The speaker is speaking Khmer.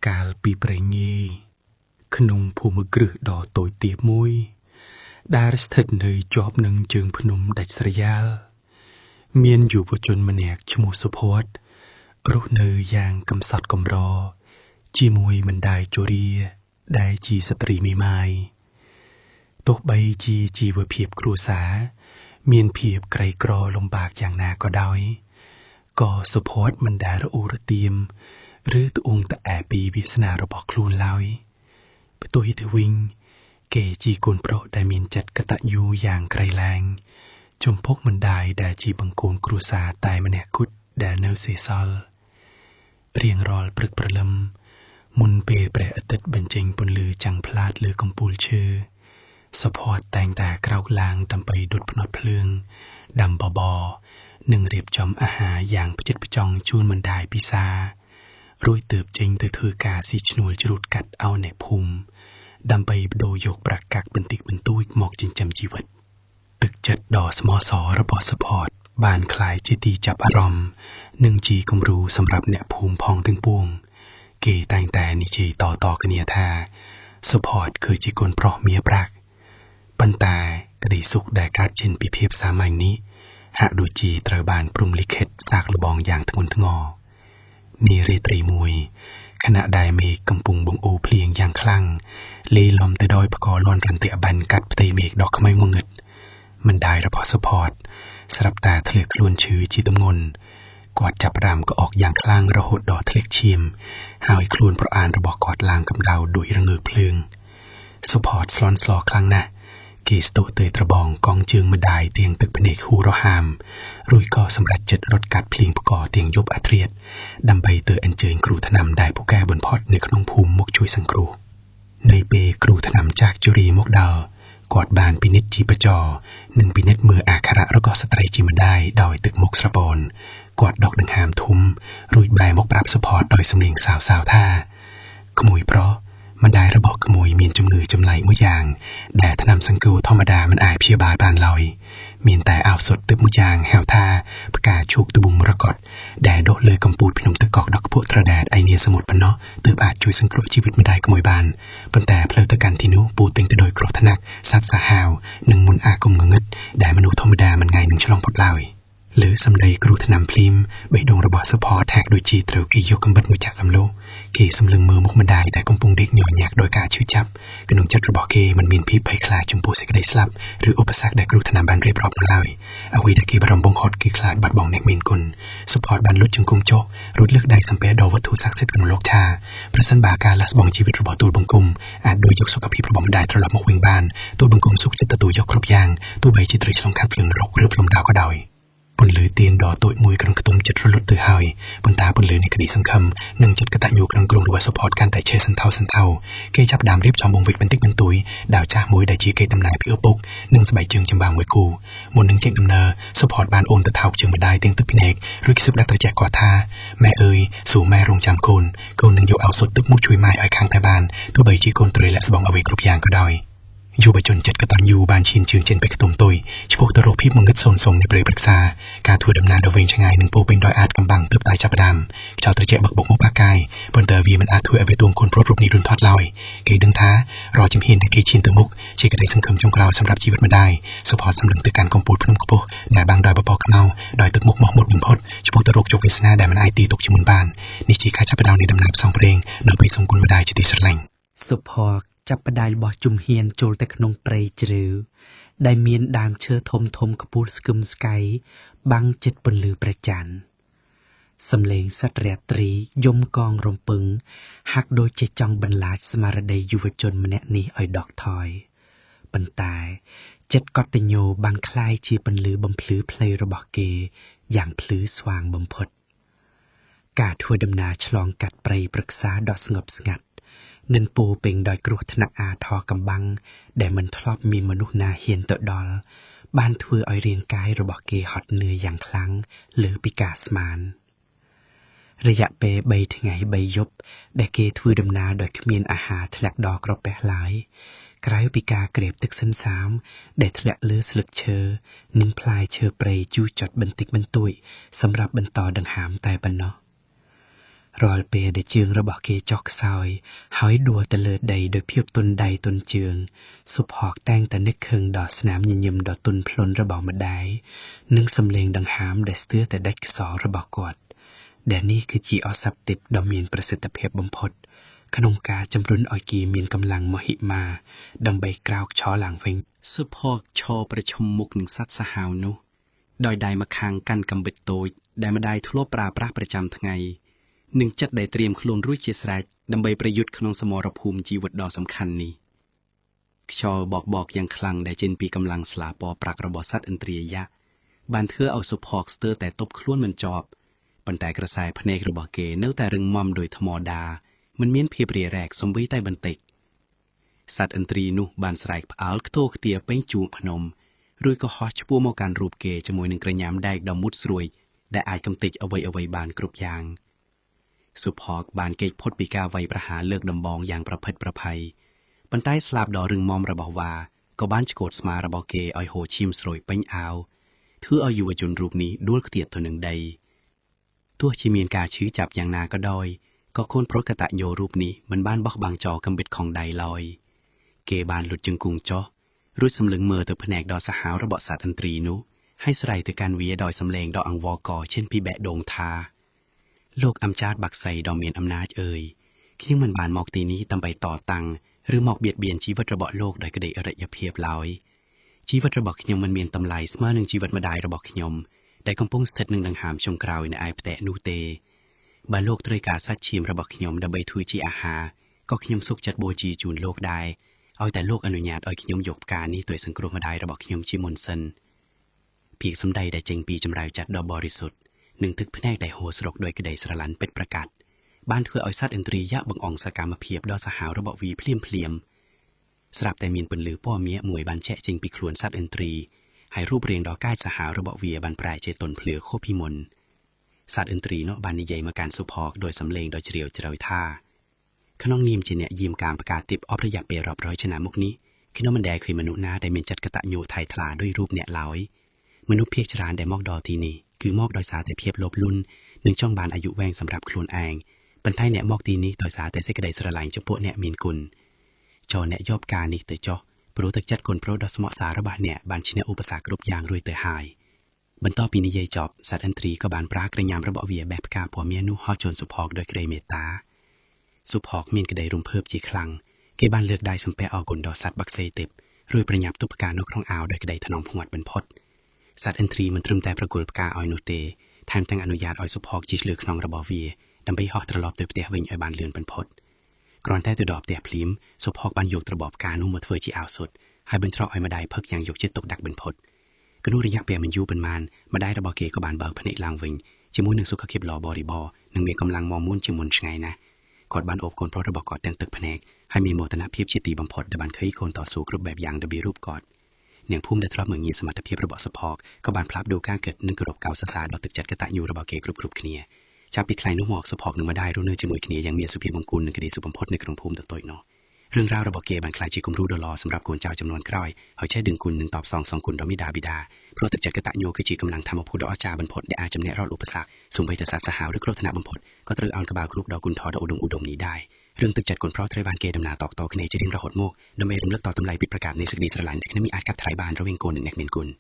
កាលពីព្រេងងាយក្នុងភូមិគ្រឹះដ៏តូចទាបមួយ ដែលស្ថិតនៅជាប់នឹងជើងភ្នំដាច់ស្រយាល មានយុវជនម្នាក់ឈ្មោះសុភ័ត្តរស់នៅយ៉ាងកំសត់កំរ ជាមួយម្ដាយជរាដែលជាស្ត្រីមេម៉ាយទោះបីជាជីវភាពគ្រួសារមានភាពក្រីក្រលំបាកយ៉ាងណាក៏ដោយ ក៏សុភ័ត្តមិនដែលរអ៊ូរទាំ ឬត្អូញត្អែពីវាសនារបស់ខ្លួនឡើយផ្ទុយទៅវិញ គេជាកូនប្រុសដែលមានចិត្តកតញ្ញូយ៉ាងក្រៃលែង ចំពោះម្ដាយដែលជាបង្គោលគ្រួសារតែម្នាក់គត់ដែលនៅសេសសល់រៀងរាល់ព្រឹកព្រលឹម មុនពេលព្រះអាទិត្យបញ្ចេញពន្លឺចាំងផ្លាតលើកំពូលឈើសុភ័ត្តតែងតែក្រោកឡើងដើម្បីដុតភ្នត់ភ្លើងដាំបបរនិងរៀបចំអាហារយ៉ាងផ្ចិតផ្ចង់ជូនម្ដាយពិសារួចទើបចេញទៅធ្វើការស៊ីឈ្នួលច្រូតកាត់ឲ្យអ្នកភូមិដើម្បីបដូរយកប្រាក់កាក់បន្តិចបន្តួចមកចិញ្ចឹមជីវិតទឹកចិត្តដ៏ស្មោះសររបស់សុភ័ត្តបានក្លាយជាទីចាប់អារម្មណ៍និងជាគំរូសម្រាប់អ្នកភូមិផងទាំងពួងគេតែងតែនិយាយតៗគ្នាថាសុភ័ត្តគឺជាកូនប្រុសមាប្រាក់ប៉ុន្តែក្តីសុខដែលកើតចេញពីភាពសាមញ្ញនេះហាក់ដូចជាត្រូវបានព្រហ្មលិខិតសាកល្បងយ៉ាងធ្ងន់ធ្ងរនារាត្រីមួយខណៈដែលមេឃកំពុងបង្អូរភ្លៀងយ៉ាងខ្លាំងលាយឡំទៅដោយផ្គរលាន់រន្ទាក់បាញ់កាត់ផ្ទៃមេឃដ៏ខ្មៅងងឹតម្ដាយរបស់សុភ័ត្តស្រាប់តែធ្លាក់ខ្លួនឈឺជាទម្ងន់គាត់ចាប់ផ្ដើមក្អកយ៉ាងខ្លាំងរហូតដល់ធ្លាក់ឈាមហើយខ្លួនប្រអានរបស់គាត់ឡើងកម្ដៅដូចរងើកភ្លើងសុភ័ត្តស្លន់ស្លោខ្លាំងណាស់គេស្ទុះទៅត្របងកងជើងម្ដាយទៀងទឹកភ្នែកហួររហាមរួចក៏សម្រេចចិត្តរត់កាត់ភ្លៀងផ្គរទៀងយប់អាធ្រាត្រដើម្បីទៅអញ្ជើញគ្រូថ្នាំដែលពូកែបំផុតនៅក្នុងភូមិមកជួយសង្គ្រោះនៅពេលគ្រូថ្នាំចាស់ជរាមកដល់គាត់បានពិនិត្យជីពចរនិងពិនិត្យមើលអាក្រាតរបស់ស្ត្រីជាម្ដាយដោយទឹកមុខស្រពោនគាត់ដកដង្ហើមធំរួចបែរមកប្រាប់សុភ័ត្តដោយសំនៀងសាវៗថាក្មួយប្រុសម្ដាយរបស់ក្មួយមានជំងឺចម្លែកមួយយ៉ាងដែលថ្នាំសង្កូវធម្មតាមិនអាចព្យាបាលបានឡើយមានតែឱសថទឹកមួយយ៉ាងហៅថាផ្កាឈូកត្បូងមរកតដែលដុះលើកំពូលភ្នំទឹកកកដ៏ខ្ពស់ត្រដែតឯនាសមុទ្រប៉ុណ្ណោះទើបអាចជួយសង្គ្រោះជីវិតម្ដាយក្មួយបានប៉ុន្តែផ្លូវទៅកាន់ទីនោះពោពេញទៅដោយគ្រោះថ្នាក់សត្វសាហាវនិងមន្តអាគមងងឹតដែលមនុស្សធម្មតាមិនងាយនឹងឆ្លងផុតឡើយលើសម្ដីគ្រូថ្នាំភ្លាមបេះដូងរបស់សុផតហាក់ដូចជាត្រូវគេយកកំបិតមួយចាក់សម្លុះគេសម្លឹងមើលមុខម្ដាយដែលកំពុងដេកញញាក់ដោយការឈឺចាប់ក្នុងចិត្តរបស់គេមិនមានភាពភ័យខ្លាចចំពោះសេចក្តីស្លាប់ឬឧបសគ្គដែលគ្រូថ្នាំបានរៀបរាប់នោះឡើយអ្វីដែលគេបារម្ភបំផុតគឺខ្លាចបាត់បង់អ្នកមានគុណសុផតបានលុតជង្គង់ចុះរួចលើកដៃសំពះដល់វត្ថុស័ក្តិសិទ្ធិក្នុងលោកថាប្រសិនបើការលះបង់ជីវិតរបស់ទូលបង្គំអាចដូចយកសុខភាពរបស់ម្ដាយត្រឡប់មកវិញបានទូលបង្គំសុខចិត្តទទួលយកគ្រប់យ៉ាងទោះបីជាត្រូវឆ្លងកាត់ភ្លើងនរកឬភ្នំដាវក៏ដោយពន្លឺទៀនដ៏តូចមួយក្នុងខ្ទមចិត្តរលត់ទៅហើយប៉ុន្តែពន្លឺនៃក្តីសង្ឃឹមនិងចិត្តកតញ្ញូក្នុងក្រុងរបស់សុផតកាន់តែឆេះសន្ធោសន្ធៅគេចាប់ផ្ដើមរៀបចំវងវិចបន្តិចបន្តួចដាវចាស់មួយដែលជាកេរដំណែលពីឪពុកនិងស្បែកជើងចម្បាំងមួយគូមុននឹងចេញដំណើរសុផតបានអូនទៅថោកជើងម្ដាយទាំងទឹកភ្នែករួចខ្សឹបដាក់ត្រចះគាត់ថាម៉ែអើយសួរម៉ែរងចាំកូនកូននឹងយកឱសថទឹកមកជួយម៉ែឲ្យខាងតែបានទោះបីជាកូនត្រូវលាក់ស្បង់អ្វីគ្រប់យ៉ាងក៏ដោយយុវជនចិត្តកតញ្ញូបានឈានជើងចេញពីខ្ទមតុយឆ្ពោះទៅរកភាពងងឹតសូន្យសុងនៃព្រៃព្រឹក្សាការធ្វើដំណើរដ៏វែងឆ្ងាយនិងពោពេញដោយអាថ៌កំបាំងទើបតែចាប់ផ្ដើមខ្យល់ត្រជាក់បឹកបុកមកបាកាយប៉ុន្តែវាមិនអាចធ្វើឲ្យវាទួងកូនប្រុសរូបនេះរុនធាត់ឡើយគេដឹងថារាល់ជំហានដែលគេឈានទៅមុខជាក្តីសង្ឃឹមចុងក្រោយសម្រាប់ជីវិតម្ដាយសុផតសម្លឹងទៅកាន់កំពូលភ្នំខ្ពស់ដែលបាំងដោយបបរខ្មៅដោយទឹកមុខមោះមុតបំផុតឆ្ពោះទៅរកជោគវាសនាដែលមិនអាចទាយទុកជាមុនបាននេះជាការចាប់ផ្ដើមនៃដំណើរផ្សងព្រេងដើម្បីសងគុណម្ដាយជាទីស្រឡាញ់សុផតចាប់ផ្ដើមរបស់ជំហានចូលទៅក្នុងព្រៃជ្រៅដែលមានដើមឈើធំធំខ្ពស់ស្គឹមស្កៃបាំងចិត្តពន្លឺព្រះច័ន្ទសំឡេងសត្វរាត្រីយំកងរំពឹងហាក់ដូចជាចង់បន្លាចស្មារតីយុវជនម្នាក់នេះឲ្យដកថយប៉ុន្តែចិត្តកតញ្ញូបានក្លាយជាពន្លឺបំភ្លឺផ្លូវរបស់គេយ៉ាងភ្លឺស្វាងបំផុតការធ្វើដំណើរឆ្លងកាត់ព្រៃព្រឹក្សាដ៏ស្ងប់ស្ងាត់និងពោពេញដោយគ្រោះថ្នាក់អាថ៌កំបាំងដែលមិនធ្លាប់មានមនុស្សណាហ៊ានទៅដល់បានធ្វើឲ្យរាងកាយរបស់គេហត់នឿយយ៉ាងខ្លាំងលើពីការស្មានរយៈពេល3ថ្ងៃ3យប់ដែលគេធ្វើដំណើរដោយគ្មានអាហារធ្លាក់ដល់ក្រពះឡើយក្រៅពីការក្រេបទឹកសិនសាមដែលធ្លាក់លើស្លឹកឈើនិងផ្លែឈើព្រៃជូរចត់បន្តិចបន្តួចសម្រាប់បន្តដង្ហើមតែប៉ុណ្ណោះ រាល់ពេលដែលជើងរបស់គេចុះខ្សោយហើយដួលទៅលើដីដោយភាពទន់ដៃទន់ជើងសុផកតែងតែនឹកខឹងដល់ស្នាមញញឹមដ៏ទន់ភ្លន់របស់ម្ដាយនិងសំឡេងដង្ហើមដែលស្ទើរតែដាច់ខ្សោរបស់គាត់ដែលនេះគឺជាឱសថទិព្វដ៏មានប្រសិទ្ធភាពបំផុតក្នុងការជំរុញឲ្យគេមានកម្លាំងមហិមាដើម្បីក្រោកឈរឡើងវិញ សុផកឈរប្រឈមមុខនឹងសត្វសាហាវនោះដោយដៃម្ខាងកាន់កាំបិតតូចដែលម្ដាយធ្លាប់ប្រើប្រាស់ប្រចាំថ្ងៃនិងចិត្តដែលត្រៀមខ្លួនរួចជាស្រេចដើម្បីប្រយុទ្ធក្នុងសមរភូមិជីវិតដ៏សំខាន់នេះខ្យល់បោកបោកយ៉ាងខ្លាំងដែលចេញពីកម្លាំងស្លាពប្រាក់របស់សត្វឥន្ទ្រិយៈបានធ្វើឲ្យសុផកស្ទើរតែទប់ខ្លួនមិនជាប់ប៉ុន្តែក្រសែភ្នែករបស់គេនៅតែរឹងមាំដោយថ្មដាមិនមានភាពរារែកសំបីតែបន្តិចសត្វឥន្ទ្រីនោះបានស្រែកផ្អើលខ្ទោខ្ទាពេញជួរភ្នំរួចក៏ហោះឆ្ពោះមកកាន់រូបគេជាមួយនឹងក្រញាំដែកដ៏មុតស្រួចដែលអាចកំទេចអ្វីៗបានគ្រប់យ៉ាងសុផកបានគេចផុតពីការវាយប្រហារលើកដំបងយ៉ាងប្រភិតប្រភ័យប៉ុន្តែស្លាបដ៏រឹងមាំរបស់វ៉ាក៏បានឆ្កូតស្មារបស់គេឲ្យហូរឈាមស្រួយពេញអាវធ្វើឲ្យយុវជនរូបនេះដួលខ្ទាតទៅនឹងដីទោះជាមានការឈឺចាប់យ៉ាងណាក៏ដោយក៏កូនប្រុសកតញ្ញូរូបនេះមិនបានបោះបង់ចោលកាំបិតខងដៃឡើយគេបានលុតជង្គង់ចុះរួចសម្លឹងមើលទៅភ្នែកដ៏សាហាវរបស់សត្វឥន្ទ្រីនោះហើយស្រែកទៅកាន់វាដោយសំឡេងដ៏អង្វរកចេញពីបេះដូងថាលោកអម្ចាស់បាក់សីដ៏មានអំណាចអើយខ្ញុំមិនបានមកទីនេះដើម្បីតតាំងឬមកបៀតបៀនជីវិតរបស់លោកដោយក្តីអរិយភាពឡើយជីវិតរបស់ខ្ញុំមិនមានតម្លៃស្មើនឹងជីវិតម្ដាយរបស់ខ្ញុំដែលកំពុងស្ថិតនឹងដង្ហើមចុងក្រោយនៅឯផ្ទះនោះទេបើលោកត្រូវការសាច់ឈាមរបស់ខ្ញុំដើម្បីធ្វើជាអាហារក៏ខ្ញុំសុខចិត្តបូជាជូនលោកដែរឲ្យតែលោកអនុញ្ញាតឲ្យខ្ញុំយកផ្កានេះទៅសង្គ្រោះម្ដាយរបស់ខ្ញុំជាមុនសិនពាក្យសម្ដីដែលចេញពីចម្រើចិត្តដ៏បរិសុទ្ធនិងទឹកភ្នែកដែលហូរស្រកដោយក្តីស្រឡាញ់ពិតប្រាកដបានធ្វើឲ្យសត្វឥន្ទ្រិយៈបង្អង់សកម្មភាពដ៏សាហាវរបស់វាភ្លាមភ្លាមស្រាប់តែមានពន្លឺពណ៌មាសមួយបានឆែកចេញពីខ្លួនសត្វឥន្ទ្រីហើយរូបរាងដ៏កាចសាហាវរបស់វាបានប្រែជាទន់ភ្លឺខុសពីមុនសត្វឥន្ទ្រីនោះបាននិយាយមកកាន់សុផកដោយសំឡេងដ៏ជ្រាលជ្រៅថាក្នុងនាមជាអ្នកយាមកាមផ្កាទិព្វអស់រយៈពេលរាប់រយឆ្នាំមកនេះខ្ញុំមិនដែលឃើញមនុស្សណាដែលមានចិត្តកតញ្ញូថៃថ្លាដោយរូបអ្នកឡើយមនុស្សភាគច្រើនដែលមកដល់ទីនេះគឺមកដោយសារតែភាពលោភលន់និងចង់បានអាយុវែងសម្រាប់ខ្លួនឯងប៉ុន្តែអ្នកមកទីនេះដោយសារតែសេចក្តីស្រឡាញ់ចំពោះអ្នកមានគុណចូលអ្នកយកផ្កានេះទៅចុះព្រោះទឹកចិត្តកូនប្រុសដ៏ស្មោះសាររបស់អ្នកបានឈ្នះឧបសគ្គគ្រប់យ៉ាងរួចទៅហើយបន្ទាប់ពីនិយាយចប់សត្វឥន្ទ្រីក៏បានប្រើក្រញាំរបស់វាបេះផ្កាពណ៌មាសនោះហោះជូនសុផកដោយក្តីមេត្តាសុផកមានក្តីរំភើបជាខ្លាំងគេបានលើកដៃសំពះអរគុណដល់សត្វបក្សីទេពរួចប្រញាប់ទុកផ្កានៅក្នុងអាវដោយក្តីថ្នមភ្ងាត់បំផុតសត្វឥន្ទ្រីមិនត្រឹមតែប្រគល់ផ្កាឲ្យនោះទេថែមទាំងអនុញ្ញាតឲ្យសុផកជិះលើខ្នងរបស់វាដើម្បីហោះត្រឡប់ទៅផ្ទះវិញឲ្យបានលឿនបំផុតគ្រាន់តែទៅដល់ផ្ទះភ្លាមសុផកបានយកត្របកផ្កានោះមកធ្វើជាអាវសុទ្ធហើយបញ្ច្រកឲ្យម្ដាយផឹកយ៉ាងយកចិត្តទុកដាក់បំផុតក្នុងរយៈពេលមិនយូរប៉ុន្មានម្ដាយរបស់គេក៏បានបើកភ្នែកឡើងវិញជាមួយនឹងសុខភាពល្អបរិបូរណ៍និងមានកម្លាំងមាំមួនជាងមុនឆ្ងាយណាស់គាត់បានអូបកូនប្រុសរបស់គាត់ទាំងទឹកភ្នែកហើយមានមោទនភាពជាទីបំផុតដែលបានឃើញកូនតស៊ូគ្រប់បែបយ៉ាងដើម្បីរូបគាត់នាងភូមិដែលធ្លាប់មើលងាយសមត្ថភាពរបស់សុផកក៏បានផ្លាស់ប្ដូរការគិតនិងគោរពកោតសរសើរដល់ទឹកចិត្តកតញ្ញូរបស់គេគ្រប់ៗគ្នាចាប់ពីថ្ងៃនោះមកសុផកនិងម្ដាយរស់នៅជាមួយគ្នាយ៉ាងមានសុភមង្គលនិងក្តីសុខបំផុតនៅក្នុងភូមិដ៏តូចនោះរឿងរ៉ាវរបស់គេបានក្លាយជាគំរូដ៏ល្អសម្រាប់កូនចៅជំនាន់ក្រោយហើយចេះដឹងគុណនិងតបស្នងសងគុណដល់មាតាបិតាព្រោះទឹកចិត្តកតញ្ញូគឺជាកម្លាំងធម៌ពលដ៏អស្ចារ្យបំផុតដែលអាចជំនះរាល់ឧបសគ្គសូម្បីតែសត្វសាហាវឬគ្រោះថ្នាក់បំផុតក៏ត្រូវអោនក្បាលគ្រប់ដល់គុណធម៌ដ៏ឧត្តមឧត្តមនេះដែររឿងទឹកចិត្តកូនប្រុសត្រូវបានគេដំណើរតកតគ្នាជារៀងរហូតមកដើម្បីរំលឹកតតម្លៃពិតប្រាកដនៃសេចក្តីស្រឡាញ់ដែលគ្មានអាចកាត់ថ្លៃបានរវាងកូននិងអ្នកមានគុណ។